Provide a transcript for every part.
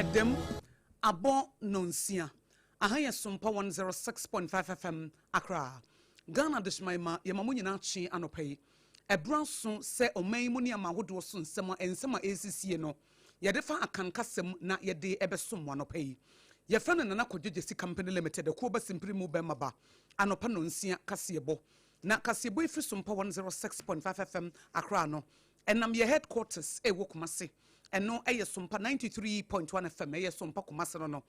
Ɛdɛm abɔ nonsia. Aha yɛ Sompa 106.5 FM Accra. Ghana Adehyeman ma yɛma mo nyinaa kye anɔpa yi. Ɛberɛ aso sɛ ɔman yi mu nneɛma ahodoɔ so nsɛm a nsɛm a ɛresisie no yɛde fa Akan kasa mu na yɛde ɛbɛsom mo anɔpa yi. Yɛfrɛ no Nana Kwadwo Gyasi Company Limited Akuo Ba Simpiri mu Bɛmma Ba anɔpa nonsia kaseɛbɔ. Na kaseɛbɔ yi firi Sompa 106.5 FM Accra no Ɛnam yɛ headquarters ɛwɔ Kumasi, ɛno ɛyɛ Sompa 93.1 FM, ɛyɛ Sompa Kumasi no no.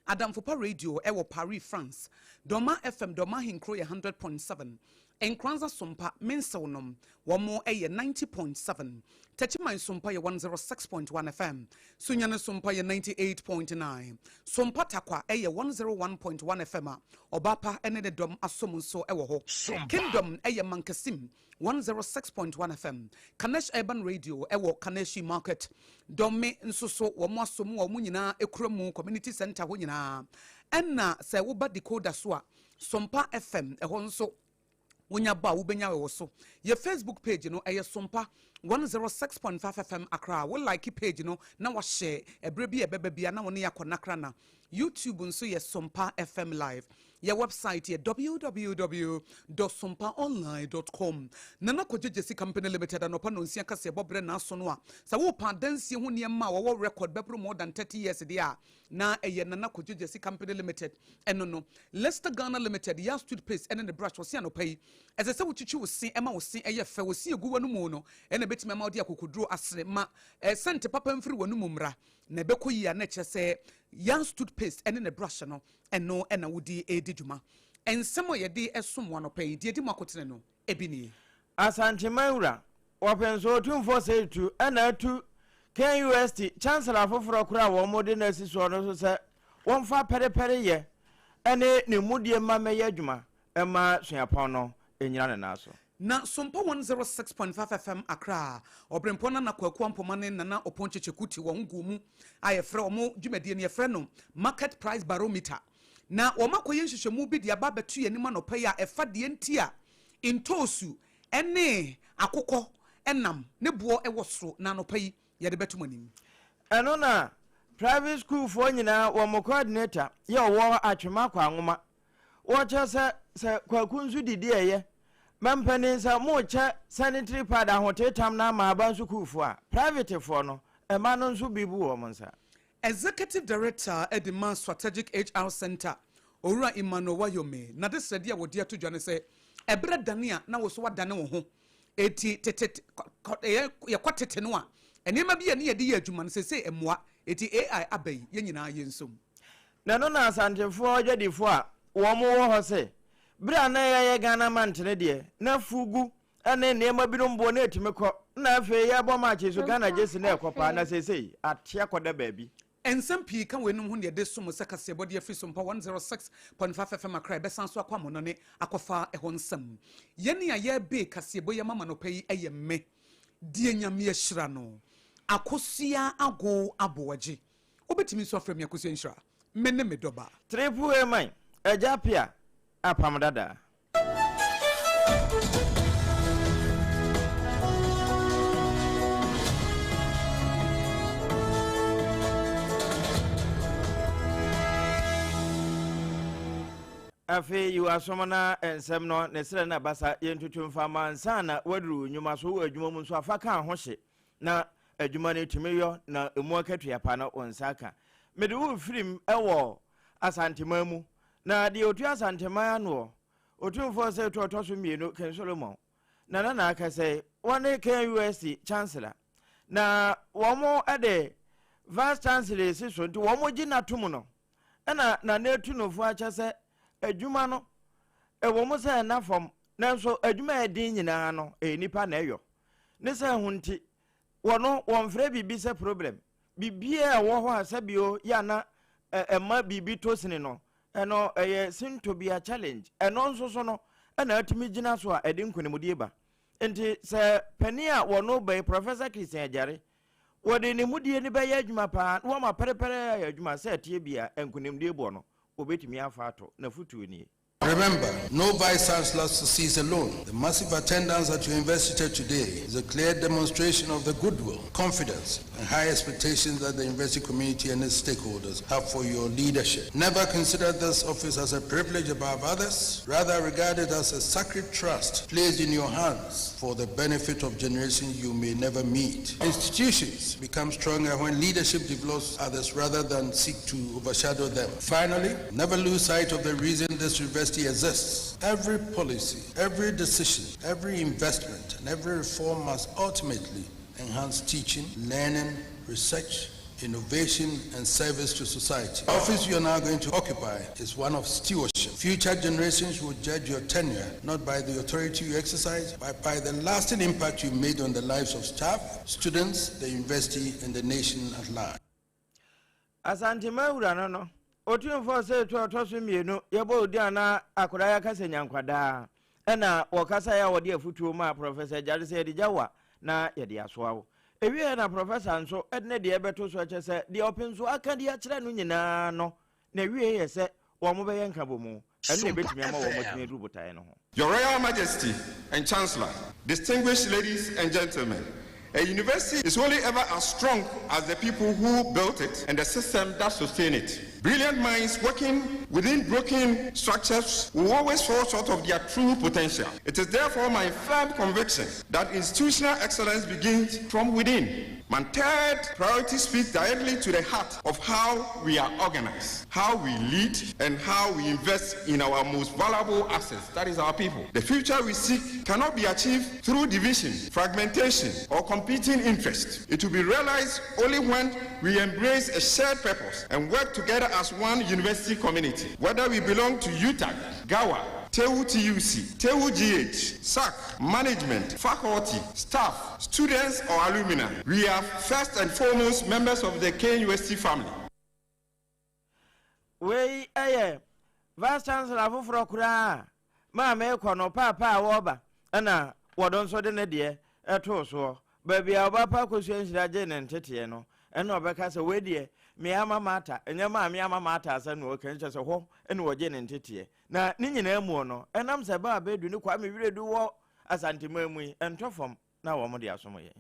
Adamfopa Radio ɛwɔ Paris, France. Dɔma FM, Dɔma Ahenkuro yɛ 100.7. Nkoranza Sompa, Mensew nom, wɔn ɛyɛ 90.7. Techiman Sompa yɛ 106.1 FM. Sunyani Sompa yɛ 98.9. Sompa Tarkwa ɛyɛ 101.1 FM a Ɔbaapa ɛne ne dɔm asom nso ɛwɔ hɔ. Kingdom ɛyɛ Mankasim 106.1 FM, Kanesh Urban Radio ɛwɔ Kaneshi Market, Dɔme nso so wɔn asɔ mu a wɔn nyinaa kura mu Community Center hɔ nyinaa. Ɛna sɛ woba decoder so a, Sompa FM ɛhɔ nso wonya bɔ a wobɛnya wɔ so. Yɛ Facebook page no ɛyɛ Sompa 106.5 FM Accra. Wo like page no na wahyɛ ɛberɛ bi a ɛbɛba bia na wɔne yɛ akɔ nakra na. YouTube nso yɛ Sompa FM Live. Yɛ website yɛ www dot sompaonline dot com. Nana Kwadwo Gyasi Company Limited anɔpa nnɔnsia kaseɛbɔ berɛ naaso no a, sɛ worepa adansie ho nneɛma a wɔwɔ record bɛboro more than 30 years deɛ a, na ɛyɛ Nana Kwadwo Gyasi Company Limited ɛno no. Lester Ghana Limited, Yas Toothpaste ɛne ne brush, wɔse anɔpa yi, ɛsɛ sɛ wotwitwi wo se ɛma wo se ɛyɛ fɛ, wo se egu w'anomu no ɛna ɛbɛtumi ama wode akokoduro asere ma scent papa mfiri w'anomu mmra. Na ɛbɛkɔ yie a na ɛkyerɛ sɛ Yans toothpaste ne ne brush no, ɛno na wode redi dwuma. Nsɛm a yɛde som wo anɔpa yi, deɛ ɛdi mu akotene no, ebi nie. Asanteman wura, Wɔpɛnso Otumfoɔ Seidu Tu na atu KNUST Chancellor foforɔ korɔ a wɔde no asi soɔ no so sɛ wɔmfa pɛrepɛreyɛ ne ne mudie mma mmɛyɛ adwuma mma suapɔn no nnyina ne nan so. Na Sompa 106.5 FM Accra, Ɔberempɔn Nana Kwaku Ampoma ne Nana Opon Kyekyeku te wɔn ho guu mu a yɛfrɛ wɔn dwumadie no yɛfrɛ no Market Price Barometer. Na wɔn akɔyɛ nhwehwɛmu bi de aba abɛto yɛn anim anɔpa yi a ɛfa deɛ nti a ntoosu ne akokɔ nam ne boɔ wɔ soro na anɔpa yi yɛde bɛto mo anim. Ɛno na private school foɔ nyinaa wɔn coordinator yɛ ɔwɔ Atwema Kwanwoma Wɔkyerɛ sɛ sɛ Kwaku nso didi a ɛyɛ. Ma mpanin sɛ morekyɛ sanitary pad ahoteetam no ama aban sukuufoɔ a, private foɔ no, mma no nso bi bu wɔn nsa. Executive Director de ma Strategic HR Centre, Owura Emmanuel Wayome, n'adesrɛdeɛ a wɔde ato dwa ne sɛ, ɛberɛ dane a na wo nso woadane wo ho. Enti tete, yɛkɔ tete no a, nneɛma bi a ne yɛde yɛ adwuma no, seesei ɛmmoa. Enti AI aba yi, yɛn nyinaa yɛnsom. Na ɛno na Asantefoɔ adwadifoɔ a wɔn wɔ hɔ sɛ, berɛ a na yɛyɛ Ghana mantene deɛ, na fugu ne nneɛma binom boɔ na ɛtumi kɔ, na afei yɛrebɔ match nso Ghana gyesi na ɛkɔ paa, na seesei ate akɔda baabi. Nsɛm pii ka weinom ho na yɛde som sɛ kaseɛbɔ de afiri Sompa 106.5 FM Accra ɛbɛsan so akɔ amɔnɔne akɔfa ɛhɔ nsɛm. Yɛn a yɛrebe kaseɛbɔ yi ama mo anɔpa yi yɛ me, deɛ Nyame ahyira no, Akosua Ago Aboagye. Wobɛtumi nso afrɛ me Akosua Nhyira. Me ne me dɔba. Triple A man, Agya Appiah, Apam Dada. Afei yi w'asom na nsɛm no ne serɛ na basa yɛntutu mfa ma ansa na woaduru wo nnwuma so wɔ adwuma mu nso afa ka ho hye na adwuma no tumi yɔ na emu akatua pa no wo nsa aka. Mede wo refirim wɔ Asanteman mu, na deɛ ɔtua Asanteman anoɔ, Otumfoɔ Osei Tutu ɔtɔ so mmienu, King Solomon, Nana na akasa yi, wɔne KNUST Chancellor, na wɔn de Vice Chancellor esi so, nti wɔn gye n'atom no, ɛna Nana atu no fo akyɛ sɛ adwuma no, ɛwɔ mu sɛ ɛna fam, nanso adwuma a ɛden nyinaa no, ɛyɛ nipa na ɛyɔ. Ne sɛ ho nti, wɔno wɔmfrɛ biribi sɛ problem. Biribiara a ɛwɔ hɔ a sɛbio yɛ ana ɛma biribi tɔ sini no, ɛno ɛyɛ sintɔ bi a challenge. Ɛno nso so no, ɛna atumi gyina so a ɛde nkonimdie ba. Nti sɛ panin a wɔno ba yi, Professor Christian Agyare, wɔde ne mudie no bɛyɛ adwuma paa na wɔama pɛrɛpɛrɛ ayɛ adwuma sɛ ɛteɛ bi a nkonimdie boɔ no, wɔbɛtumi afa ato. N'afotuo nie. Remember, no vice chancellor succeeds alone. The massive attendance at your investiture today is a clear demonstration of the goodwill, confidence, and high expectations that the university community and its stakeholders have for your leadership. Never consider this office as a privilege above others. Rather, regard it as a sacred trust placed in your hands for the benefit of generations you may never meet. Institutions become stronger when leadership develops others rather than seek to overshadow them. Finally, never lose sight of the reason this university exists. Every policy, every decision, every investment, and every reform must ultimately enhance teaching, learning, research, innovation, and service to society. The office you are now going to occupy is one of stewardship. Future generations will judge your tenure not by the authority you exercise, but by the lasting impact you made on the lives of staff, students, the university, and the nation at large. Asantema wura no, Otumfoɔ Osei Tutu a ɔtɔ so mmienu, yɛbɔ odi ana akwadaa yɛaka sɛ nyankwadaa, ɛna wɔkasa yɛ a wɔde afutuo maa Professor Agyare sɛ yɛde gya wa na yɛde asoa wo. Ewieɛ na Professor nso de ne deɛ bɛto so, ɛkyɛ sɛ deɛ ɔpe nso aka de akyerɛ no nyinaa no, na ewie yɛ sɛ wɔn bɛyɛ nkabɔmu, ɛno na ebɛtumi ama wɔn atumi aduru botaeɛ no ho. Your Royal Majesty and Chancellor, distinguished ladies and gentlemen, a university is only ever as strong as the people who built it and the system that sustain it. Brilliant minds working within broken structures will always fall short of their true potential. It is therefore my firm conviction that institutional excellence begins from within. My third priority speaks directly to the heart of how we are organized, how we lead, and how we invest in our most valuable assets, that is, our people. The future we seek cannot be achieved through division, fragmentation, or competing interests. It will be realized only when we embrace a shared purpose and work together as one university community. Whether we belong to UTAG, GAUA, TEWU TUC, TEWU GH, SAC, management, faculty, staff, students, or alumni, we are first and foremost members of the KNUST family. Wei yɛ Vice Chancellor foforɔ koraa maame kɔ no paapa a wɔreba, ɛna wɔde nso de ne deɛ ɛtoo soɔ. Baabi a ɔba pa Akosua Nhyira gye ne nteteɛ no, ɛna ɔbɛka sɛ wei deɛ me alma mater, ɛnyɛ maame alma mater asɛm na wɔka nkyɛ sɛ hɔ ɛna wɔgye ne nteteɛ. Na ne nyinaa mu no, ɛnam sɛ baa bɛdu ne Kwame Wiredu wɔ Asanteman mu yi, ɛntɔ fam na wɔn de asom yɛn.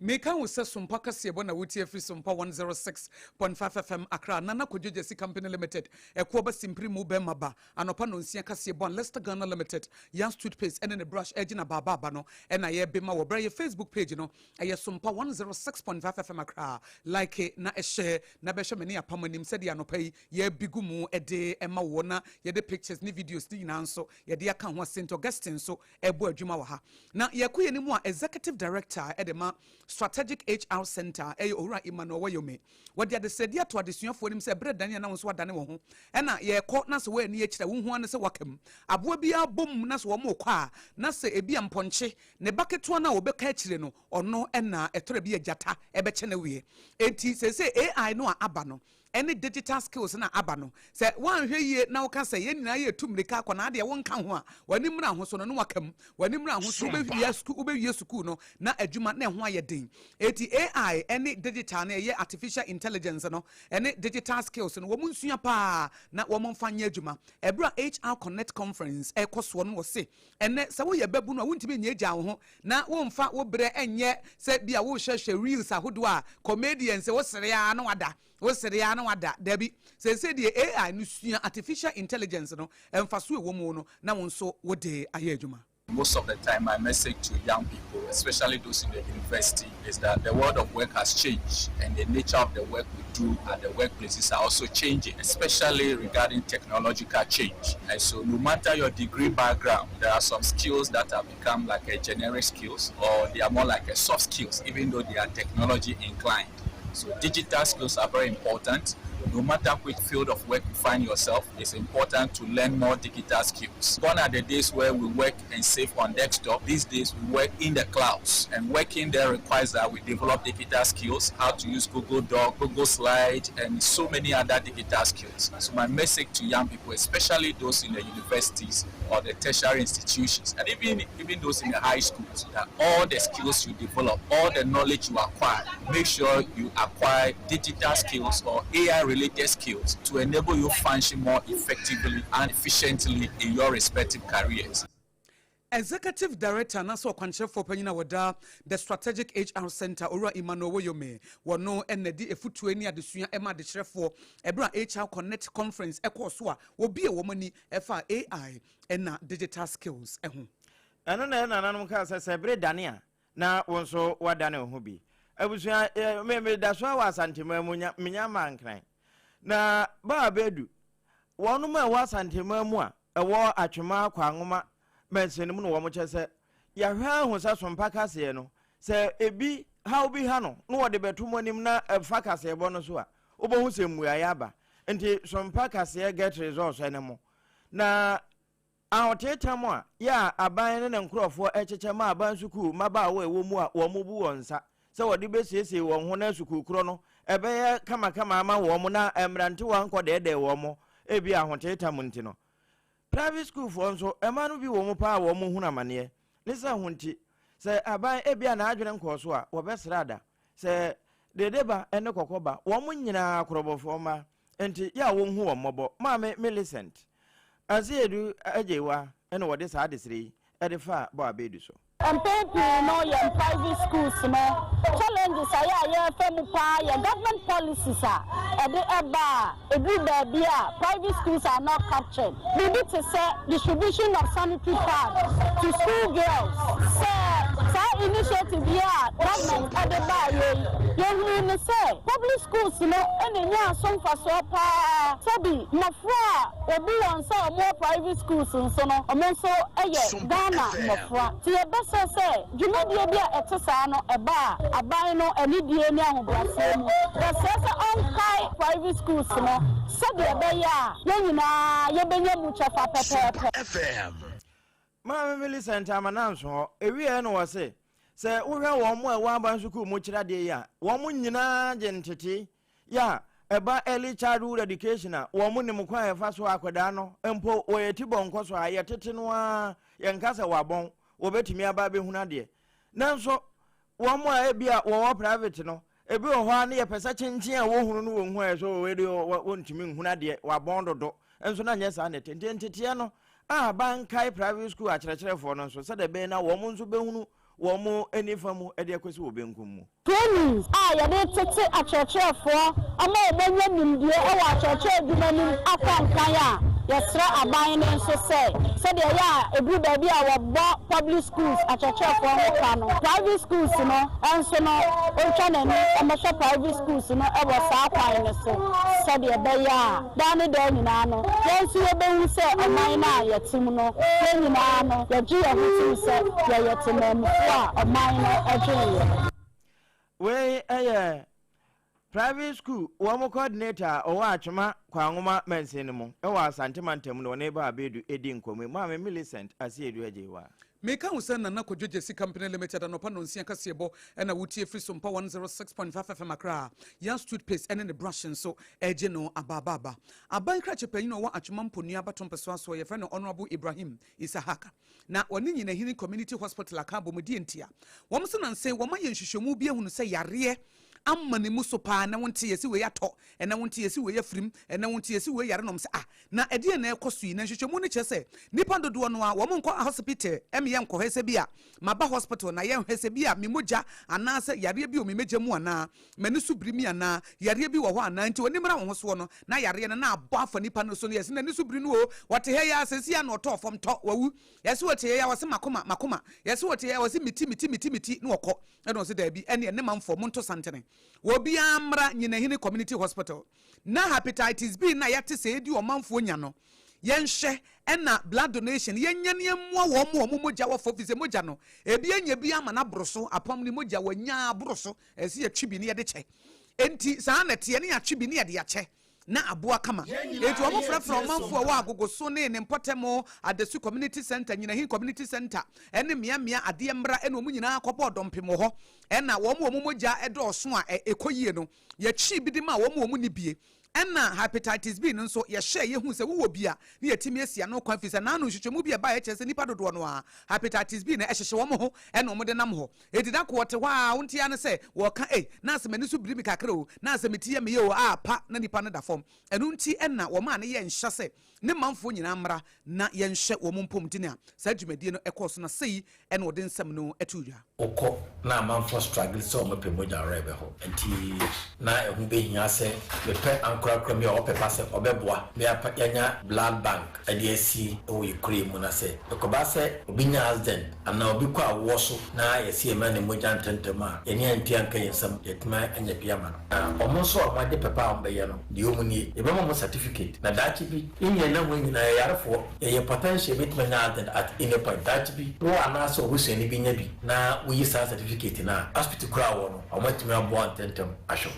Meka wo sɛ Sompa kaseɛbɔ na wotie afiri Sompa 106.5 FM Accra. Nana Kodwo Gyasi Company Limited ɛkoɔ ba simpiri mu bɛma ba anɔpa nonsia kaseɛbɔ. Leicester Ghana Limited Yans toothpaste ɛne ne brush ɛgyina baabaaba no ɛna yɛbɛma wɔ berɛ yɛ Facebook page no, ɛyɛ Sompa 106.5 FM Accra. Like na ɛhyɛ na bɛhwɛ me ne apam anim sɛdeɛ anɔpa yi yɛbi gu mu ɛde ɛma wɔ, na yɛde pictures ne videos ne nyinaa nso yɛde aka ho. St Augustine nso ɛbɔ adwuma wɔ ha na yɛkɔ yɛn mu a, executive director ɛde ma Strategic HR Center ɛyɛ Owura Emmanuel Wɔyome. Wɔde adesrɛdeɛ ato adesuafoɔ anim sɛ berɛ dane a na wɔn nso adane wɔn ho, ɛna yɛkɔ na sɛ wɔani akyerɛ wo ho ano sɛ waka mu aboa biara bom na sɛ wɔn kɔ a, na sɛ ebi a mpɔnkye ne ba ketewa no a wɔbɛka akyire no, ɔno ɛna ɛtɔrɔ bi agyata ɛbɛkyɛ no wie. Enti sɛ AI no a aba no ɛne digital skills na aba no, sɛ woanhwɛ yie na woka sɛ yɛn nyinaa yɛ tu mmirika akɔ na adeɛ wonka ho a, w'ani mmra ho so no, ne waka mu w'ani mmra ho so, wobɛwie sukuu, wobɛwie sukuu no na adwuma na ɛho ayɛ den. Eti AI ɛne digital no, ɛyɛ artificial intelligence no ɛne digital skills no, wɔn nsua paa na wɔn mfa nyɛ adwuma. Ɛberɛ a HR Connect conference ɛkɔ soɔ no, wɔ se ɛnɛ sɛ woyɛ bɛbu no a, wontumi nyɛ gya wo ho na womfa wo berɛ ɛnyɛ sɛ bi a wohwɛhwɛ reels ahodoɔ a comedians wosere a na wada, wosere a na wada. Dabi, sɛsɛ deɛ AI no sua, artificial intelligence no ɛmfa so ɛwɔ mu no, na wo nso wode ayɛ adwuma. Most of the time, my message to young people, especially those in the university, is that the world of work has changed and the nature of the work we do at the workplaces are also changing, especially regarding technological change. And so, no matter your degree background, there are some skills that have become like a generic skills, or they are more like a soft skills, even though they are technology inclined. So digital skills are very important. No matter which field of work you find yourself, it's important to learn more digital skills. Gone are the days where we work and save on desktop. These days we work in the clouds, and working there requires that we develop digital skills, how to use Google Doc, Google Slide, and so many other digital skills. So my message to young people, especially those in the universities or the tertiary institutions, and even those in the high schools, that all the skills you develop, all the knowledge you acquire, make sure you acquire digital skills or AI related skills to enable you function more effectively and efficiently in your respective careers. Executive Director anaasɛ ɔkwankyerɛfoɔ panyin a wɔda The Strategic HR Centre, Owura Emmanuel Woyome, wɔno na ɛde afutuo ne adesua ma adekyerɛfoɔ ɛberɛ a HR Connect Conference ɛkɔɔ so a wɔbue wɔn ani ɛfaa AI ɛna digital skills ho. Ɛno na yɛn nananom kaa sɛ, sɛ bere dane a, na wo nso woadane wo ho bi. Abusua, me meda so ara wɔ Asanteman mu, nya, menya mmaa Nkran. Na ba a bɛadu, wɔnom a ɛwɔ Asanteman mu a ɛwɔ Atwema, Kwanwoma mansini no mu na wɔn kyɛ sɛ, yɛahwɛ ahu sɛ Sompa kaseɛ no, sɛ ebi haw bi ha no na wɔde bɛto mo anim na ɛfa kaseɛbɔ no so a, wobɛhu sɛ mmuaeɛ aba. Nti Sompa kaseɛ get results ɛne mo. Na Ahoteetam a yɛ a aban ne ne nkurɔfoɔ kyekyɛ ma aban sukuu mmabaawa a ɛwɔ mu a wɔbu wɔn nsa sɛ wɔde bɛsiesie wɔn ho na sukuu korɔ no ɛbɛyɛ kamakama ama wɔn na mmerantewa nkɔdɛɛdɛɛ wɔn ebia ahoteetam nti no. Private sukuufoɔ nso, mmaa no bi wɔ mu paa a wɔn hunu amaneɛ. Ne sɛ ho nti, sɛ aban ebia n'adwene nkɔɔ so a, wɔbɛsrɛ ada sɛ dede ba ne kɔkɔ ba, wɔn nyinaa korɔbɔfoɔ mma nti yɛ a wɔnhu wɔn mmɔbɔ. Maame Millicent Asiedu Agyeiwa na wɔde saa adesrɛ yi de faa Bɔ Abedu so. Mpɛn pii no yɛn private schools no challenges a yɛ a yɛrefa mu paa yɛ government policies a ɛde ɛba a ɛduru baabi a private schools are not captured. Biribi te sɛ distribution of sanitary pads to school girls. Sɛ saa initiative yi a government de baeɛ yi, yɛhunuu no sɛ public schools no na ɛnyaa so mfasoɔ pa ara. Sɛbi mmɔfra a wɔbu wɔn sɛ wɔwɔ private schools nso no, wɔn nso yɛ Ghana mmɔfra. Nti yɛbɛsrɛ sɛ dwumadie bi a ɛte saa no ɛba a, aban no anidie ne ahobrɛaseɛ mu, yɛsrɛ sɛ ɔnkae private schools no sɛdeɛ ɛbɛyɛ a yɛn nyinaa yɛbɛnya mu kyɛfa pɛpɛɛpɛ. Maame Millicent Amananso hɔ, ɛwieɛ no ɔse, sɛ wohwɛ wɔn a ɛwɔ aban sukuu mu kyerɛ adeɛ yi a, wɔn nyinaa gye ntetee yɛ a ɛba early childhood education a, wɔn nim kwan a yɛfa so akwadaa no mpo wɔyɛ ti bɔ nkɔ so a yɛtete no ara, yɛnka sɛ wabɔn, wɔbɛtumi aba abɛhunu adeɛ. Nanso wɔn a ebi a wɔwɔ private no, ebi wɔ hɔ a ne yɛpɛ sɛ kyenkyen a wɔhunu no wɔnhu ayɛ sɛ wei deɛ wɔntumi nhunu adeɛ, wabɔn dodo. Nso na nyɛ saa na ɛte. Nti nteteɛ no a bankae private school akyerɛkyerɛfoɔ no nso sɛdeɛ ɛbɛyɛ na wɔn nso bɛhunu wɔn nifa mu de akɔsi wɔ benkum mu. Trainings a yɛde tete akyerɛkyerɛfoɔ ama wɔanya nimdeɛ wɔ akyerɛkyerɛ adwuma no mu akɔ nkan a, yɛsrɛ aban no nso sɛ, sɛdeɛ ɛyɛ a ɛduru baabi a wɔbɔ public schools akyerɛkyerɛfoɔ ho ka no, private schools no nso no ɔntwa n'ani mmɛhwɛ private schools no wɔ saa kwan no so sɛdeɛ ɛbɛyɛ a Daa ne daa nyinaa no, yɛn nso yɛbɛhu sɛ ɔman no a yɛte mu no, yɛn nyinaa no, yɛgye yɛn ho tom sɛ yɛyɛ temanmufoɔ a ɔman no dwen yɛn ho. Wei yɛ Private school wɔn coordinator a ɔwɔ Atwema Kwanwoma mansin no mu wɔ Asante mantam no ɔne Baa Bedu di nkɔmmɔ yi. Maame Millicent Asiedu Agyeiwaa. Meka wo sɛ Nana Kwadwo Gyasi Company Limited anɔpa nnɔnsia kaseɛbɔ na wotie firi Sompa 106.5 FM Accra. Yas toothpaste ne ne brush nso regye no abaabaaba. Aban krakye panyin a ɔwɔ Atwoma Mponua abatoɔ mpɛsoa soɔ yɛfrɛ no Honourable Ibrahim Isahaka na ɔne Nyinahini Community Hospital aka abɔ mu. Deɛ ntia? Wɔn se nansa yi wɔayɛ nhwehwɛmu bi ahunu sɛ yareɛ ama ne mu so paa, ɛnɛ wonte yɛse wei atɔ, ɛnɛ wonte yɛse wei afirim, ɛnɛ wonte yɛse wei yare nom sɛ ah na ɛdeɛn na ɛrekɔ so yi, na nhwehwɛmu no kyerɛ sɛ nnipa dodoɔ no ara wɔn nkɔ hospital ɛmeyɛ nkɔhwɛ sɛ bi a maba hospital na yɛnhwɛ sɛ bi a me mogya anaa sɛ yareɛ bi wɔ me mogya mu anaa m'ani so biri mi anaa yareɛ bi wɔ hɔ anaa nti wɔn mmra wɔn ho soɔ no na yareɛ no na abɔ afa nipa no so no yɛse n'ani so biri no o wɔte ha yi ara sɛsi a na ɔtɔɔ fam tɔ wawu yɛse wɔte ha yi ara wɔse makoma makoma yɛse wɔte ha yi ara wɔse meti meti meti meti na wɔkɔ Ɛna ɔse daabi, ɛneɛ ne manfoɔ monto santene, obiara mmra Nyinahini Community Hospital na Hepatitis B no a yɛate sɛ ɛredi ɔmanfoɔ nya no yɛnhwɛ, ɛna blood donation yɛnyɛ na yɛmmoa wɔn a wɔn mogya wɔ fam, firi sɛ mogya no ebi anya bi ama no aboro so, apam ne mogya wɔanya aboro so, ɛsɛ yɛtwe bi na yɛde kyɛ, enti saa na ɛteɛ, na yɛatwe bi na yɛde akyɛ. na aboa kama. Enti wɔfrɛfrɛɛ ɔmanfo a ɛwɔ Agogoso ne ne mpɔtam, Adasu Community Centre, Nyinahin Community Centre, ne mmeammea adeɛ mmra na wɔn nyinaa kɔbɔɔ dɔmpem wɔ hɔ. Ɛnna wɔn a wɔn mogya dɔɔso a ɛkɔ yie no, yɛkyee bi de maa wɔn a wɔnni bie. Ɛna hepatitis B no nso, yɛhwɛɛ yɛhuu sɛ wowɔ bi a, na yɛatumi asi ano kwan firi sɛ naano nhwehwɛmu bi a ɛbaeɛ kyerɛ sɛ nnipa dodoɔ no ara hepatitis B no ɛhyehye wɔn ho ɛna wɔde nam hɔ. Enti da ko wɔte hɔ ara wonte ara ne sɛ wɔreka ei na asɛ m'ani so biri me kakra o, na asɛ me ti yɛ me yɛ o, ah pa na nipa no da fam. Ɛno nti na wɔmaa no yɛɛ nhyɛ sɛ ne manfoɔ nyinaa mmra na yɛnhyɛ wɔn mpɔmuden a saa dwumadie no kɔɔ so na sei na ɔde nsɛm no too dwa. Wokɔ na amanfoɔ struggle sɛ wɔpɛ mogya werɛ bɛho nti na ɛho bɛhia sɛ mepɛ ankorakora bi a ɔwɔ pɛpa sɛ ɔbɛboa me apa yɛanya blood bank de asi wɔ yɛ kuro yi mu na sɛ ɛkɔba sɛ obi nya accident anaa obi kɔ awoɔ so na yɛse yɛma no mogya ntɛmntɛm a yɛne antua nka yɛn nsam yɛatumi anya bi ama no. Na wɔn nso a wɔagye pɛpɛ a wɔbɛyɛ no, deɛ wɔn nie, yɛbɛma wɔn certificate, na daakye bi, yɛn nyinaa nam hɔ nyinaa yɛyɛ yarefoɔ, yɛyɛ potential, yɛbɛtumi anya accident at any point, daakye bi, wo anaasɛ w'abusuani bi nya bi na woyi saa certificate no a, hospital koro a wowɔ no, wɔatumi aboa wo ntɛmntɛm ahwɛ wo.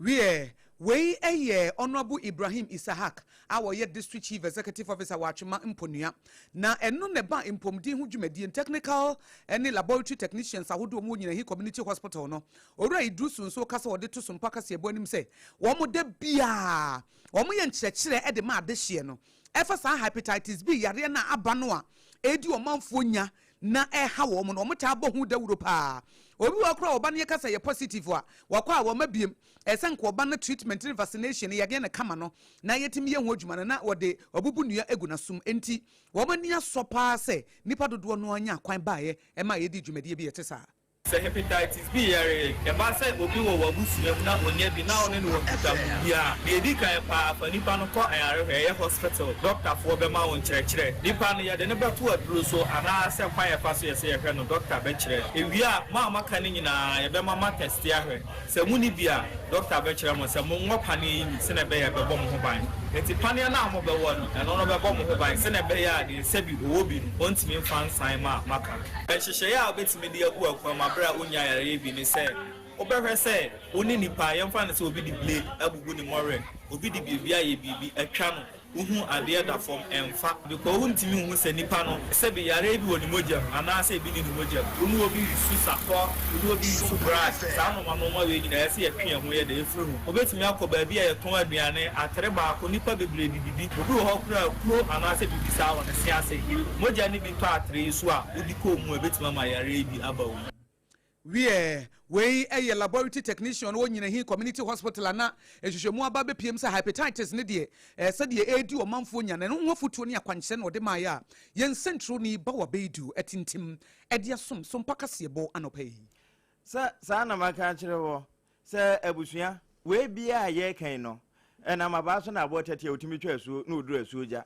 Wiɛ, wei yɛ Honourable Ibrahim Isahak a ɔyɛ District Chief Executive Officer wɔ Atwema Mponua. Na ɛno na ɛba mpɔmuden ho dwumadie, technical ne laboratory technicians ahodoɔ a wɔwɔ Nyinahin Community Hospital no. Owura Iddrisu nso ka sɛ ɔde to Sompa kaseɛbɔ anim sɛ wɔn da biara wɔyɛ nkyerɛkyerɛ de ma adehyeɛ no ɛfa saa Hepatitis B yareɛ no a aba no a ɛredi ɔmanfoɔ nya na ɛha wɔn no, wɔtaa bɔ ho dawuro paa. Obi wɔ hɔ koraa a ɔba no yɛka sɛ ɛyɛ positive a, wakɔ a wɔma biem. Ɛsɛ sɛ nka ɔba no treatment ne vaccination no yɛyɛ no kama no na yɛtumi yɛ ho adwuma no na wɔde abubu nnua agu n'asom. Enti wɔn ani asɔ paa sɛ nnipa dodoɔ no ara nyaa kwan baeɛ maa yɛdii dwumadie bi a ɛte saa. Sɛ hepatitis B yare ba sɛ obi wɔ w'abusua mu na onya bi na wo ne no wɔ nkitahodie a, deɛ ɛdi kan paa, fa nipa no kɔ ayarehwɛ, ɛyɛ hospital, dɔktafoɔ bɛma wo nkyerɛkyerɛ. Nipa no, yɛde no bɛto aduro so anaa sɛ kwan a yɛfa so yɛ sɛ yɛhwɛ no, dɔkta bɛkyerɛ. Ɛwie a, mo a moaka no nyinaa, yɛbɛma moatɛste ahwɛ. Sɛ monni bi a, dɔkta bɛkyerɛ mo sɛ monwɔ paneɛ yi bi sɛdeɛ ɛbɛyɛ a ɛbɛbɔ mo ho ban. Enti paneɛ no a mobɛwɔ no, ɛno no bɛbɔ mo ho ban sɛdeɛ ɛbɛyɛ a deɛ sɛbi ɔwɔ bi no, ɔntumi mfa nsan ma moaka. Nhyehyɛeɛ a wobɛtumi de agu akwan mu berɛ a wonnya yareɛ bi ne sɛ wobɛhwɛ sɛ wo ne nipa, yɛmfa no sɛ obi de blade abubu ne mmɔwerɛ, obi de biribi ayɛ biribi atwa no, wohu adeɛ da fam, ɛmfa. Because wontumi nhu sɛ nipa no sɛbe yareɛ bi wɔ ne mogya mu anaasɛ ebi nni ne mogya mu. Wo ne obi resu sapɔ, wo ne obi resu brush, saa nnoɔma nnoɔma wei nyinaa ɛsɛ sɛ yɛtwe yɛn ho yɛ dɛ firi ho. Wobɛtumi akɔ baabi a yɛtɔn aduane, atere baako, nnipa bebree de didi. Obi wɔ hɔ koraa a kuro anaasɛ biribi saa wɔ ne se ase. Mogya no bi tɔ atere yi so a, wode kɔ mu a, ɛbɛtumi ama yareɛ yi bi aba wo mu. Wiɛ, wei yɛ laboratory technician wɔ Nyinahin Community Hospital a na nhwehwɛmu aba abɛpiem sɛ hepatitis no deɛ sɛdeɛ ɛredi ɔmanfoɔ nya no, ɛno ho afotuo ne akwankyerɛ na ɔde maeɛ a yɛn nsɛntwerɛni Bawa Beidu atintim de asom Sompa Kaseɛbɔ anɔpa yi. Sɛ saa na maka akyerɛ woɔ, sɛ abusua, wei biara a yɛreka yi no, ɛnam abaa so na aboɔ tɛte a ɔtumi twa asuo na ɔduru asuo gya.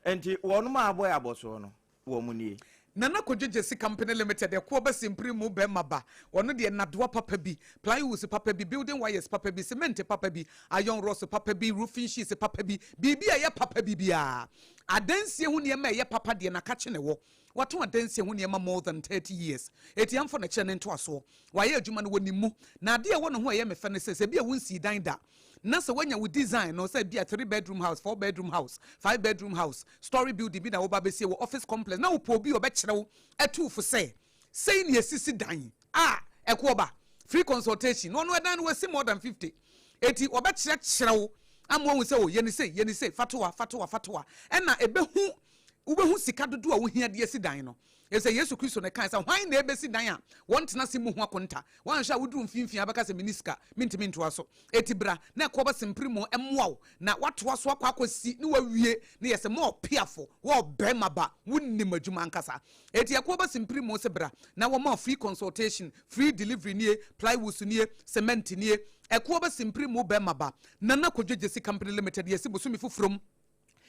Enti wɔnom a abɔ yɛ abɔsoɔ no, wɔn nie. Nana Kojo Gyasi Company Limited ɛkoɔ ba simpiri mu bɛɛma ba, ɔno deɛ nnadoa papa bi, plywoods papa bi, building wires papa bi, cement papa bi, iron rods papa bi, roofing sheets papa bi, biribi a ɛyɛ papa bi biara. Adansie ho nneɛma a ɛyɛ papa deɛ nakakye na ɛwɔ. Watɔn adansie ho nneɛma more than 30 years. Eti yɛmfa no kyerɛ ne ntoasoɔ. Wayɛ adwuma no, wɔnim mu. Na adeɛ a ɛwɔ ne ho a ɛyɛ me fɛ ne sɛ, sɛ ebia wonsii dan da, na sɛ woanya wo design no, sɛ ebia three bedroom house, four bedroom house, five bedroom house, story building bi na woba abɛsie wɔ office complex, na wopɛ obi a ɔbɛkyerɛ wo atu wo fo sɛ, sei na yɛsisi dan a, ɛkoɔ ba. Free consultation. Na ɔno ɛdan no wasi more than 50. Eti ɔbɛkyerɛkyerɛ wo ama woahu sɛ, oh, yɛ no sei, yɛ no sei, fa to ha, fa to ha, fa to ha. Ɛna ɛbɛhu, wobɛhu sika dodoɔ a wohia de asi dan no. Efisɛ Yesu Kristo na ɛkae sɛ, Hwan na ebesi dan a wɔntena ase mmu ho akonta? Woanhwɛ a wuduru mfinimfini a wobɛka sɛ, 'Minni sika, mintumi ntoa so. Enti bra na ɛkoɔ bɛsempere mu mmoa wo na woatoa so akɔ akɔsi na woawie. Na yɛ sɛ mo ɔpeafo, wo ɔbarima ba, wunnim adwuma ankasa. Enti ɛkoɔ bɛsempere mu se bra na wɔma wo free consultation, free delivery nie, plywoods nie, cement nie. Ɛkoɔ bɛsempere mu barima ba, Nana Kwadwo Gyasi Company Limited, yɛasi bosome foforɔ mu.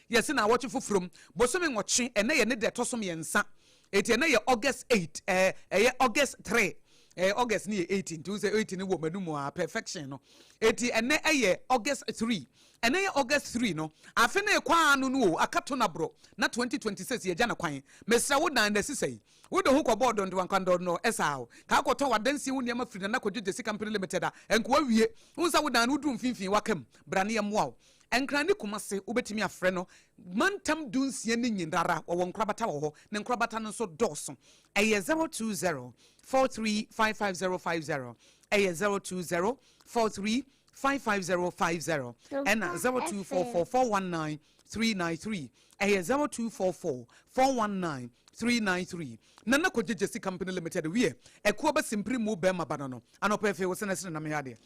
Yɛse naawɔtwe foforɔ mu, bosome nwɔtwe, ɛnɛ yɛ ne da ɛtɔ so mmiɛnsa, enti ɛnɛ yɛ August 8, ɛɛ, ɛyɛ August 3, ɛɛ, August ne yɛ 8, nti wo sɛ 8 no wɔ m'anum a, perfection no, enti ɛnɛ ɛyɛ August 3, ɛnɛ yɛ August 3 no, afe no rekɔ ano no o, aka to no aborɔ, na 2026 yɛgya no kwan, mesrɛ wo dan no asi sɛn? Wode ho kɔbɔɔ dɔndowankwadɔnnɔ ɛsaa o, kaa kɔtɔn w'adansie ho nneɛma firi Nana Kwadwo Gyasi Company Limited a, ɛnka wawie, wohu sɛ wo dan no woduru mfimfini, waka mu, bra na yɛmmoa wo. Nkran ne Kumase, wobɛtumi afrɛ no mantam dunsia no nyinara, wɔwɔ nkorabata wɔ hɔ, ne nkorabata no nso dɔɔso. Ɛyɛ 020 43 55050, ɛyɛ 020 43 55050 ɛna 0244 419 393. Ɛyɛ 0244 419 393. Nana Kogye Gyesi Company Limited wiɛ ɛkoɔ bɛ simpiri mu bɛɛma ba no no anɔpa afei wo sene sene na mehwɛ adeɛ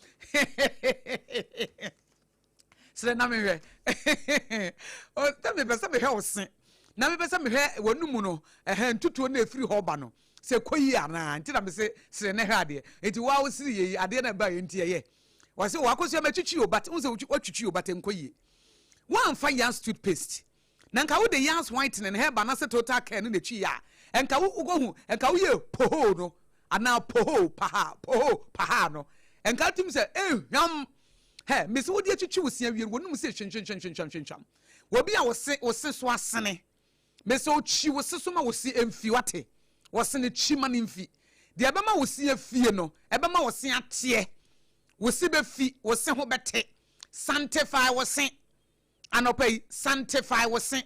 sene na mehwɛ sɛ mepɛ sɛ mehwɛ wo se na mepɛ sɛ mehwɛ w'anumu no ɛhɛ ntutuo no ɛfiri hɔ ba no sɛ kɔ yie anaa nti na mese sere na hwɛ adeɛ nti wo a wo sere yɛ yi adeɛ na ɛba yɛ nti ɛyɛ wɔse wakɔsua matwitwi o but wo sɛ watwitwi o but nkɔ yie woamfa Yas toothpaste na nka wode Yas whitening herbal na sɛ total care no na ɛtwi yɛ a nka wokɔhu nka woyɛ pohoo no anaa pohoo paha pohoo paha no nka wotim sɛ ɛhwam hɛ mese wode atwitwi wo se awie no wɔnum sɛ hwinhwinhwinhwinhwinhwam wɔbi a wo se so asene Mese okyi wo se so ma wo se mfi, wate? Wɔse no kyi ma no mfi. Deɛ ɛbɛma wo se afie no, ɛbɛma wo se ateɛ. Wo se bɛfi, wo se ho bɛte. Sanctify wo se. Anɔpa yi, sanctify wo se.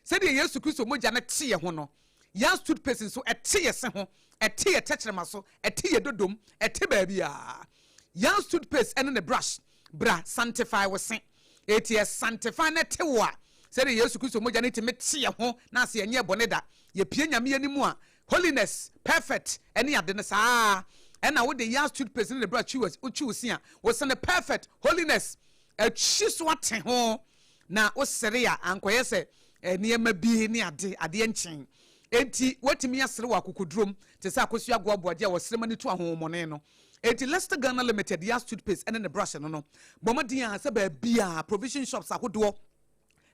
Sɛdeɛ Yesu Kristo mogya no te yɛ ho no, Yas toothpaste nso ɛte yɛ se ho, ɛte yɛ tɛkyerɛma so, ɛte yɛ dodom, ɛte baabiara. Yas toothpaste ɛne ne brush, bra sanctify wo se. Enti yɛ sanctify na ɛte wo a, sɛdeɛ Yesu Kristo mogya no tumi te yɛ ho na ase yɛnyɛɛ bɔne da, yɛpue Nyame anim a, holiness, perfect, ɛne ade no saa ara ɛna wode Yah's toothpaste ne ne brush twi wo se a, wo se no perfect, holiness, akyi so ate ho na wo sere a ankɔyɛ sɛ nneɛma bi ne ade, adeɛ nkyen. Enti woatumi asere wɔ akokodurom te sɛ akosua agoaboagye a wɔsere ma no tu ahonhommɔne no. Enti Leicester Ghana Limited Yas toothpaste ne ne brush no no, bɔ mmɔden ara sɛ baabiara, provision shops ahodoɔ,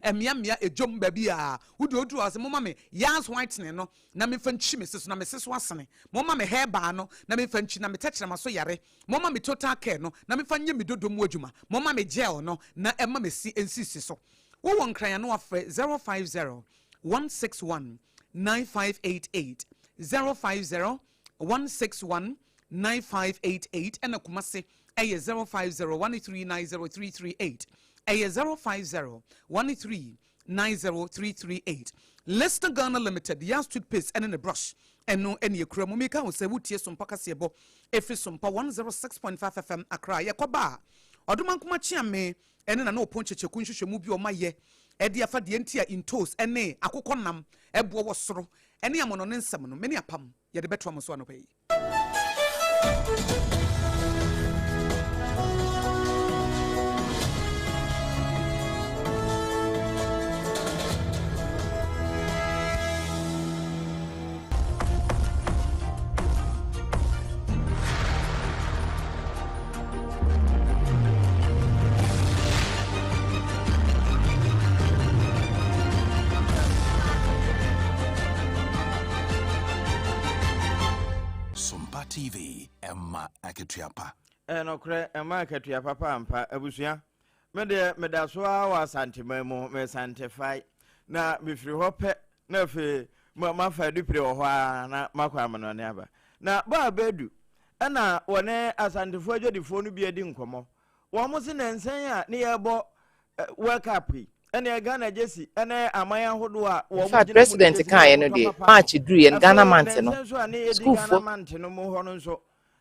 mmeammea, edwam, baabiara, wode oduru hɔ a, sɛ momma me Yas whitening no na memfa ntwi me se so na me se so asene, momma me herbal no na memfa ntwi na me tɛkyerɛma so yare, momma me total care no na memfa nyɛ me dodo mu adwuma, momma me gel no na ɛmma me se nsisi so. Wowɔ Nkran a na wafrɛ 050 161 9588, 050 161 9588 ɛna Kumase ɛyɛ 050 1390 338 ɛyɛ 050 1390 338 Lester Ghana Limited Yas toothpaste ɛne ne brush ɛno ɛne ekura mu meka ho sɛ wotie Sompa kaseɛbɔ ɛfiri Sompa 106.5 FM Accra yɛkɔba a Ɔdomankoma Kyeame ɛne Nana Opon Kyekyeku nhwehwɛmu bi ɔma yɛ ɛde afa deɛ nti a ntos ɛne akokɔ nam ɛboɔ wɔ soro ɛne amɔnɔne nsɛm no mene apam yɛde bɛtoa mo so anɔpa yi. Sompa TV, ɛma akatua pa. Ɛyɛ nokorɛ, ɛma akatua papa ampa. Abusua, me deɛ meda so ara wɔ Asanteman mu, me sanctify, na mefiri hɔ pɛ na afei mafa adupire wɔ hɔ ara na makɔ amanɔne aba. Na bɔ a bɛadu ɛna wɔne Asantefoɔ adwadifoɔ no bi adi nkɔmmɔ. Wɔn se nansa yi a ne yɛrebɔ World Cup yi, ɛne Ghana gyesi ɛne aman ahodoɔ a In wɔn fact, gyina mu no President gyesi kaeɛ ne no wɔn tɔ deɛ, papa. March duruiɛ no, Ghana Afei mante no, nansa nso a ne yɛdi Ghana sukuufoɔ. mante no mu hɔ no nso,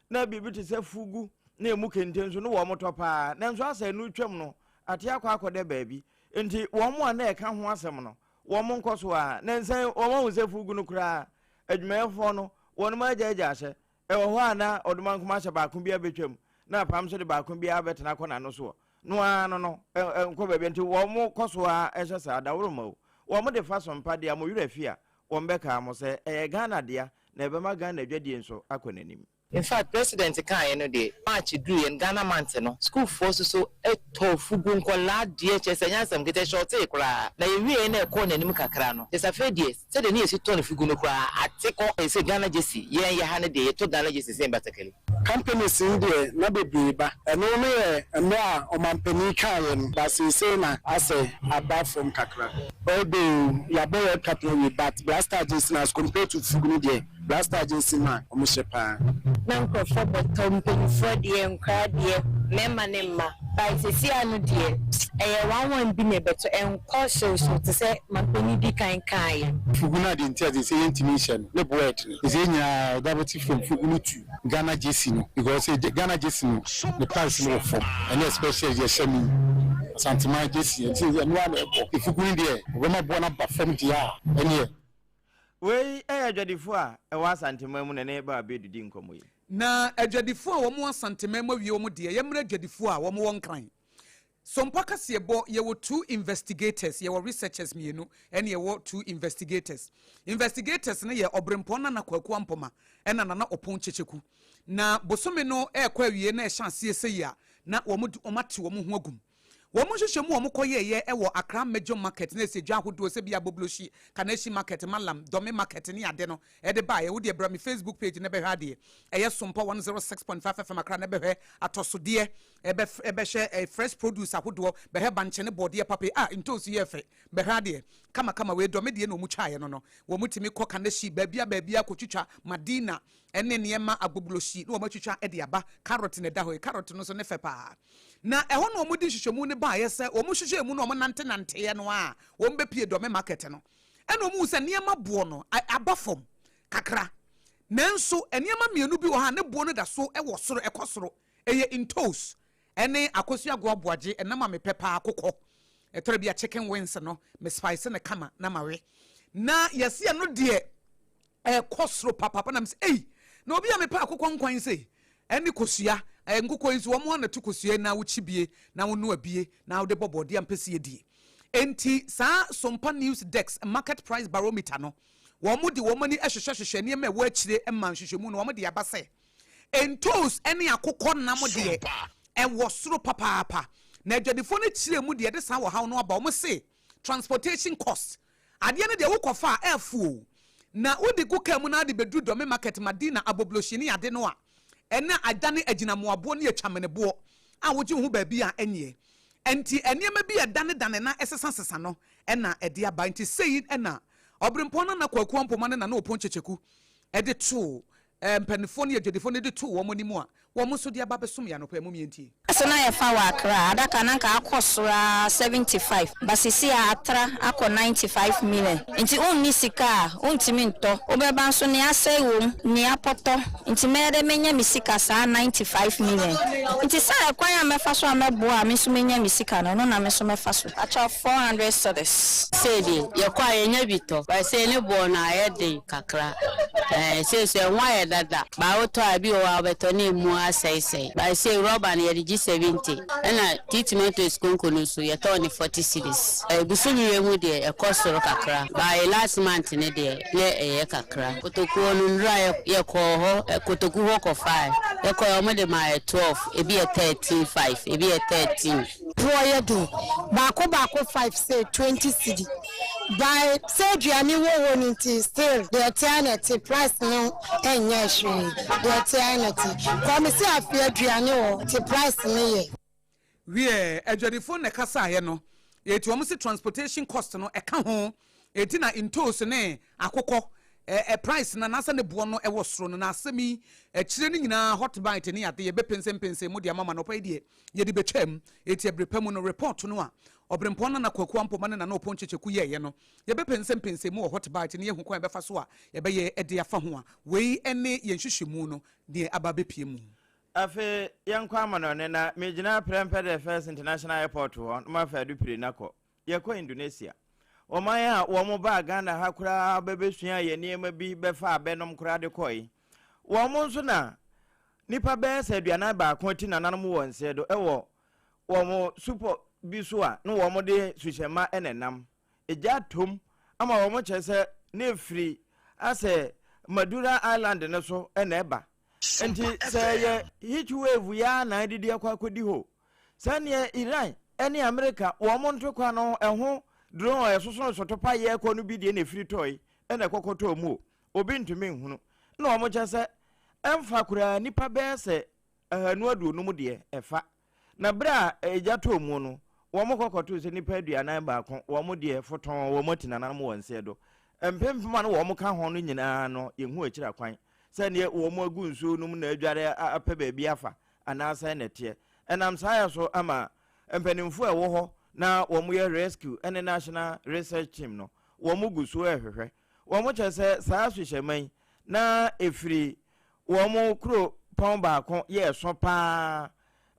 na biribi te sɛ fugu ne emu kente nso ne wɔn tɔ paa. Nanso asɛ ɛno retwam no, ate akɔ akɔda baabi. Enti wɔn a na ɛka ho asɛm no, wɔn nkɔ so ara. Nnansa yi, wɔahu sɛ fugu no koraa, adwumayɛfoɔ no, wɔnom agyaagyaa hyɛ. Ɛwɔ hɔ a na ɔdomankoma ahyɛ baako bi abɛtwam, na apam nso de baako bi abɛtena akɔ n'ano soɔ. No ara no no, ɛnkɔ baabi. Nti wɔn kɔ so ara hyɛ saa. Dawuroma o, wɔn de fa so mpa deɛ mo werɛ fi a, wɔn bɛkaa mo sɛ ɛyɛ Ghana dea, na ɛbɛma Ghana adwadie nso akɔ n'anim. In fact president kaeɛ no deɛ March duruiɛ no Ghana month no sukuufoɔ soso tɔɔ fugu nkɔlaa deɛ kyerɛ sɛ ɛnyɛ asɛm ketewa ɛshɔɔtee koraa na yɛwieɛ na ɛkɔɔ n'anim kakra no kyerɛ sɛ afei deɛ sɛdeɛ ne yɛsi tɔ no fugu no koraa ate kɔ ɛsɛ Ghana gyesi yɛn yɛ ha no deɛ yɛtɔ Ghana gyesi sen batakali. Companies yi deɛ na bebree ba. Ɛno no yɛ mmerɛ a ɔmanpanin kaeɛ no but seesei na asɛ aba fam kakra. Although yɛabɔ World Cup no awie but Black Star gyesi no as compared to fugu no deɛ Black Star gyesi no a ɔmo hyɛ paa. Na nkurɔfoɔ bɛtɔ, mpanimfoɔ deɛ, nkwadaa deɛ, mmarima ne mma. But seesei ano deɛ, ɛyɛ one one bi na ɛbɛtɔ, ɛnkɔ hyewhyew te sɛ mampanin di kan kaeɛ no. Fugu no adeɛ nti a seesei yɛntumi nhyɛ no, ne boɔ yɛ dene. Seesei yɛn nyinaa yɛda bɛte from fugu no to Ghana jersey no because Ghana jersey no ne price no wɔ fam ɛne especially deɛ ɛhyɛ me yi Asanteman jersey nti ɛno ara na ɛbɔ. Fugu no deɛ wɔbɛma boɔ no aba fam deɛ a ɛneɛ. Wei yɛ adwadifoɔ a ɛwɔ Asanteman mu na ɛne Baa Bedu di nkɔmmɔ yi. Na adwadifoɔ a wɔn wɔ Asanteman mu awie wɔn deɛ, yɛmmrɛ adwadifoɔ a wɔn wɔ Nkran. Sompa kaseɛbɔ, yɛwɔ two investigators, yɛwɔ researchers mmienu, ɛne yɛwɔ two investigators. Investigators no yɛ Ɔberempɔn Nana Kwaku Ampoma ɛna Nana Ɔpɔn Kyekyeku. Na bosome no ɛrekɔ awie na ɛhyɛ aseɛ sei a, na wɔn de wɔn ate wɔn ho agum. Wɔn nhwehwɛmu a wɔkɔyɛeɛ wɔ Accra Major Market na ɛsɛ dwa ahodoɔ sɛ bia Bobloshi, Kaneshie Market, Mallam, Dome Market ne ade no de baeɛ. Wo deɛ bra me Facebook page na bɛhwɛ adeɛ. Ɛyɛ Sompa 106.5 FM Accra na bɛhwɛ atɔsodeɛ, bɛhwɛ fresh produce ahodoɔ, bɛhwɛ bankye ne bɔɔdeɛ papa yi. Ah, ntoosi yɛ fɛ. Bɛhwɛ adeɛ. Kama kama wei Dome deɛ na wɔn twaeɛ no no. Wɔn tumi kɔ Kaneshie, baabia baabia kɔtwitwa Madina ne nneɛma Agbobloshi na wɔn atwitwa de aba. Carrot na ɛda hɔ yi. Carrot no nso ne fɛ paa. Na ɛhɔ na wɔde nhwehwɛmu no baeɛ sɛ wɔhwehwɛɛ mu na wɔnantenanteeɛ no a wɔbɛpue Dome Market no, ɛna wɔhuu sɛ nneɛma boɔ no aba fam kakra. Nanso nneɛma mmienu bi wɔ hɔ a ne boɔ no da so wɔ soro, ɛkɔ soro. Ɛyɛ ntoos ne akosua goaboagye, ɛnam a mepɛ paa, akokɔ. Ɛtɔrɔ bi a chicken wings no, me spice no kama na mawe. Na yɛse ɛno deɛ ɛkɔ soro papaapa na mesɛ ei na obi a mepɛ akokɔ nkwan sei ɛne kosua ɛɛ nkokɔ yi nso wɔn ana to kosua na wokyi bie na wonoa bie na wode bɔ bɔɔdeɛ a mpɛ sɛ yɛdie enti saa Sompa News Desk market price barometer no wɔn de wɔn ani hwehwɛhwehwɛ nneɛma ɛwɔ akyire ma nhwehwɛmu no wɔn de aba sɛ ntoos ne akokɔ nam deɛ ɛwɔ soro papaapa na adwadifoɔ no kyerɛ mu deɛ ɛde saa ɔhaw no aba wɔn se transportation cost Adeɛ no deɛ wo kɔ fa a ɛɛfo o. Na wo de gu car mu na de bɛduru Dome market Madina Abobloshi ne ade no a ɛna adane agyinamoaboɔ ne atwameneboɔ a wogye wo ho baabi a ɛnyeɛ. Ɛnti nneɛma bi a ɛdane dane na ɛsesa sesa no na ɛde aba. Nti sei na Ɔberempɔn Nana Kwaku Ampoma ne Nana Opon Kyekyeku de too Mpaninfoɔ ne adwadifoɔ no de too wɔn anim a wɔn nso de aba abɛsom yɛn anɔpa yi. Mom yɛntie. Ase na yɛfa wɔ Accra a, adaka no anka akɔ soro ara 75 but seesei a atra akɔ 95 million. Nti wonni sika a, wontumi ntɔ. Wobɛba nso nea asɛe wom, nea apɔtɔ. Nti mɛyɛ dɛ mɛnya me sika saa 95 million. Nti sɛ ɛkwan a mɛfa so a mɛboa a me nso mɛnya me sika no, ɛno na me nso mɛfa so. Pakyɛw 400 cedis. Sei deɛ yɛkɔ a yɛnya bi tɔ but sei ne boɔ no ayɛ den kakra ɛɛ sei nso ɛho ayɛ dada but wotɔ a ebi wɔ hɔ a wobɛtɔ na emu asɛesɛe but sei rɔba no yɛde gye 70 ɛna tea tomatoes konko no nso yɛtɔn no 40 cedis ɛɛ bosome wei mu deɛ ɛkɔ soro kakra but yɛ last month no deɛ na ɛyɛ kakra. Kotokuo no nnura yɛkɔɔ hɔ kotoku hɔ kɔfae yɛkɔɛ wɔde maa yɛ 12 ebi yɛ 13 5 ebi yɛ 13. Boɔ yɛ den baako baako five sei 20 cedi by sɛ aduane wɔ hɔ no nti still deɛ ɛte ara na ɛte price no nyɛɛ hwee deɛ ɛte ara na ɛte kɔ me se afei aduane wɔ hɔ nti price no yɛ. Wiɛ, adwadifoɔ na ɛkasaeɛ no, eti wɔn se transportation cost no ɛka ho, eti na ntoos ne akokɔ ɛ price no anaasɛ ne boɔ no ɛwɔ soro no, na asɛm yi akyire no nyinaa hot bite ne ade yɛbɛpensenpensen mu de ama mo anɔpa yi deɛ yɛde bɛtwam. Enti ɛbere pa mu no, report no a Ɔberempɔn Nana Kwaku Ampoma ne Nana Opon Kyekyeku yɛeɛ no, yɛbɛpɛnsɛmpɛnsɛn mu wɔ Hot Bite na yɛahu kwan a yɛbɛfa so a yɛbɛyɛ de afa ho a wei ne yɛn nhwehwɛmu no deɛ aba abɛpue mu. Afei yɛnkɔ amanɔne na megyina Prempeh the First International Airport hɔ na mafa adupire no akɔ. Yɛkɔ Indonesia. Ɔman a wɔn baa Ghana ha koraa bɛbɛsuaa yɛn nneɛma bi bɛfaa abɛnom koraa de kɔe. Wɔn nso na nnipa bɛyɛ sɛ 41 ti nananom wɔ nseɛ do wɔ wɔn supɔ bi so a na wɔn de suhyɛmma na ɛnam. Egya atom ama wɔn kyerɛ sɛ na efiri asɛ Madura Island no so na ɛba. Nti sɛ ɛyɛ heat wave yi ara na adidi akɔ akɔdi hɔ o. Sɛdeɛ Iran ne Amerika wɔn ntokwa no ɛho drone a ɛsoso nsotopa yɛ kɔ no bi deɛ na efiri tɔe na ɛkɔkɔtɔɔ mu o. Obi ntumi nhunu. Ɛna wɔn kyɛ sɛ ɛmfa koraa nnipa bɛyɛ sɛ 250 deɛ ɛfa. Na berɛ a egya tɔɔ mu no, wɔn kɔ kɔtoo sɛ nnipa 41 wɔn deɛ fotɔɔ wɔn ati nananom wɔn nseɛ do. Mpempem a na wɔn ka ho no nyinaa no yɛnhu akyiri akwan sɛ neɛ wɔn agu nsuo no mu na adware apɛ baabi afa anaa sɛn na ɛteɛ. Ɛnam saa yɛ so ama mpanimfoɔ a ɛwɔ hɔ na wɔyɛ rescue ne national research team no, wɔn gu so rehwehwɛ. Wɔn kyerɛ sɛ saa suhyɛma yi na ɛfiri wɔn kuro pɔn baako yɛ ɛso paa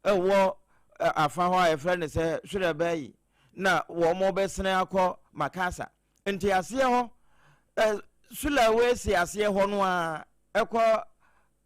ɛwɔ afa hɔ a yɛfrɛ no sɛ Surabaya na wɔn bɛsene akɔ Makassar. Nti aseɛ hɔ, Sulawesi aseɛ hɔ no ara ɛkɔ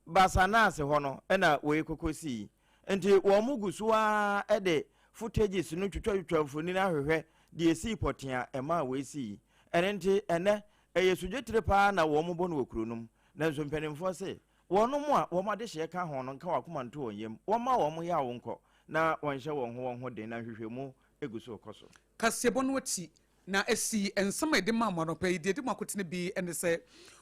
Basanaase hɔ no na wei kɔkɔ sii. Nti wɔn gu so ara de footages no twitwatwitwa mfonini ahwehwɛ deɛ esii pɔtee a ɛmaa wei sii. Ɛno nti ɛnnɛ ɛyɛ sodwetire paa na wɔn bɔ no wɔ kuro no mu. Nanso mpanimfoɔ se wɔnom a wɔn adehyeɛ ka ho no nka wɔn akoma nto wɔn yam, wɔmma wɔn yaw nkɔ na wɔnhyɛ wɔn ho wɔn ho den na nhwehwɛmu gu so rekɔ so. Kaseɛbɔ no akyi Na asi nsɛm a yɛde maa mo anɔpa yi, deɛ ɛdi mu akotene bi ne sɛ,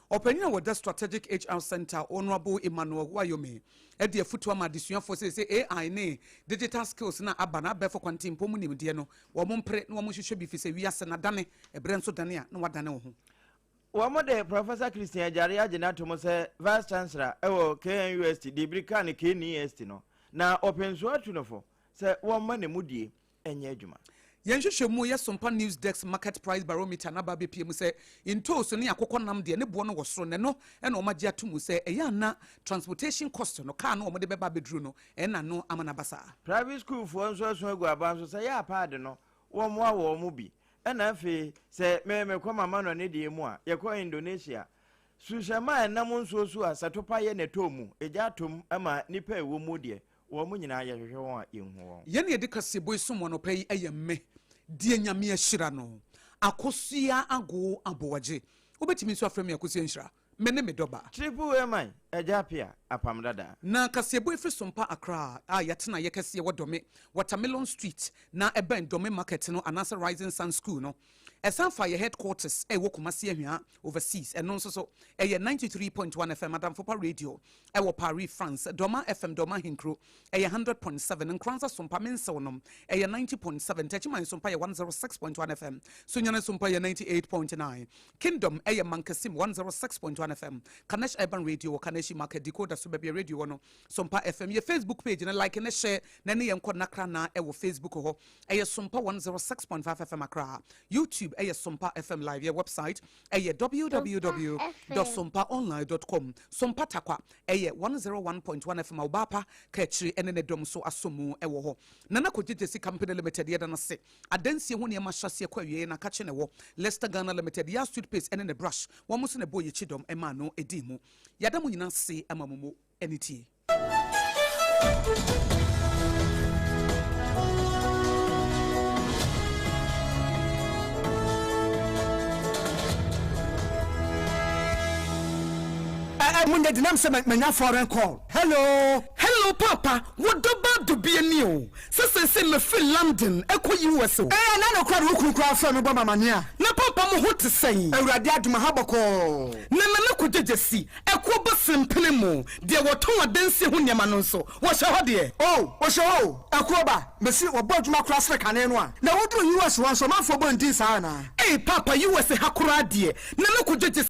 Ɔpanyin a ɔda Strategic HR Centre, Honourable Emmanuel Wayome, de afotu ama adesuafoɔ sɛ seesei AI ne digital skills no a aba no, abɛɛfo kwantempɔn mu nimdeɛ no, wɔmpere na wɔnhwehwɛ bi efisɛ wiase no adane, ɛberɛ nso dane a na woadane wo ho. Wɔde Professor Christian Agyare agye no atom sɛ Vice Chancellor wɔ KNUST de bere kaa no KNUST no, na ɔpɛ nso atu no fo sɛ wɔmma ne mudie nyɛ adwuma. Yɛn nhwehwɛmu yɛ Sompa News Desk Market Price Barometer no aba abɛpue mu sɛ ntoosi ne akokɔ nam deɛ ne boɔ no wɔ soro na ɛno na wɔn agye ato mu sɛ ɛyɛ a na transportation cost no, car no a wɔde bɛba abɛduru no, ɛna no ama no aba saa. Private school foɔ nso asu agu aban so sɛ yɛ a paadi no wɔmmoa wɔn bi. Ɛna afei sɛ me mekɔ m'amanɔne deɛ mu a, yɛkɔ Indonesia, suhyɛma a ɛnam nsuo so a sɛ topa yɛ na ɛtɔ mu, egya atɔ mu ma nnipa a ɛwɔ mu deɛ, Wɔn nyinaa yɛhwehwɛ wɔn a yɛnhu wɔn. Yɛn a yɛde kaseɛbɔ yi som anɔpa yi yɛ me, deɛ Nyame ahyira no, Akosua Agoo Aboagye. Wobɛtumi nso afrɛ me Akosua Nhyira. Me ne me dɔ ba. Triple A man, Agya Appiah, Apam Dada. Na kaseɛbɔ yi firi Sompa Accra a yɛatenaeɛ kɛseɛ wɔ Dome, Watermelon Street na ɛbɛn Dome Market no anaasɛ Rising Sun School no. Ɛsan fa yɛ headquarters a ɛwɔ Kumasi Ahwea Overseas, ɛno nso so ɛyɛ 93.1 FM Adamfopa Radio ɛwɔ Paris, France, Dɔma FM Dɔma Ahenkuro ɛyɛ 100.7, Nkoranza Sompa Mensew nom ɛyɛ 90.7, Techiman Sompa yɛ 106.1 FM, Sunyani Sompa yɛ 98.9, Kingdom ɛyɛ Mankasim 106.1 FM, Kanesh Urban Radio wɔ Kaneshi Market, Decoder so baabi a radio wɔ no, Sompa FM. Yɛ Facebook page no like ne share na ɛne yɛn nkɔ nnakra na ɛwɔ Facebook hɔ. Ɛyɛ Sompa 106.5 FM Accra. YouTube ɛyɛ Sompa FM Live. Yɛ website ɛyɛ www dot sompaonline dot com. Sompa Tarkwa ɛyɛ 101.1 FM a Obaapa Kaakyire ɛne ne dɔm nso asɔ mu ɛwɔ hɔ. Nana Kogye Gyesi Company Limited yɛda no ase. Adansie ho nneɛma ahyɛaseɛ kɔ awieɛ na akakye na ɛwɔ. Lester Ghana Limited, Yas Toothpaste ɛne ne brush wɔn nso na ɛbɔɔ yɛkyi dɔm ɛmaa no ɛdii mu. Yɛada mo nyinaa ase ama mo mo ɛne tie. Eh, mo nyɛ denam sɛ manya foreign call. Hello. Hello paapa, wo dɔ ba dubia ni o, sɛ seesei mefiri London ɛkɔ US o. Eh, na nokorɛ de wo kunu koraa frɛ me bɔ me amaneɛ a. Na paapa mo ho te sɛn? Awurade adom aha bɔkɔɔ. Na Nana Kɔgyagya si Ɛkoɔ ba sempene mu, deɛ wɔtɔn adansie ho nneɛma no nso, wɔhyɛ hɔ deɛ. Oh, wɔhyɛ hɔ o, ɛkoɔ ba, mese wɔbɔ adwuma koraa sene kane no a. Na woduru US hɔ nso, ɔmanfoɔ bɔ ndin saa anaa? Ei paapa US ha koraa deɛ, Nana Kwadwo gye.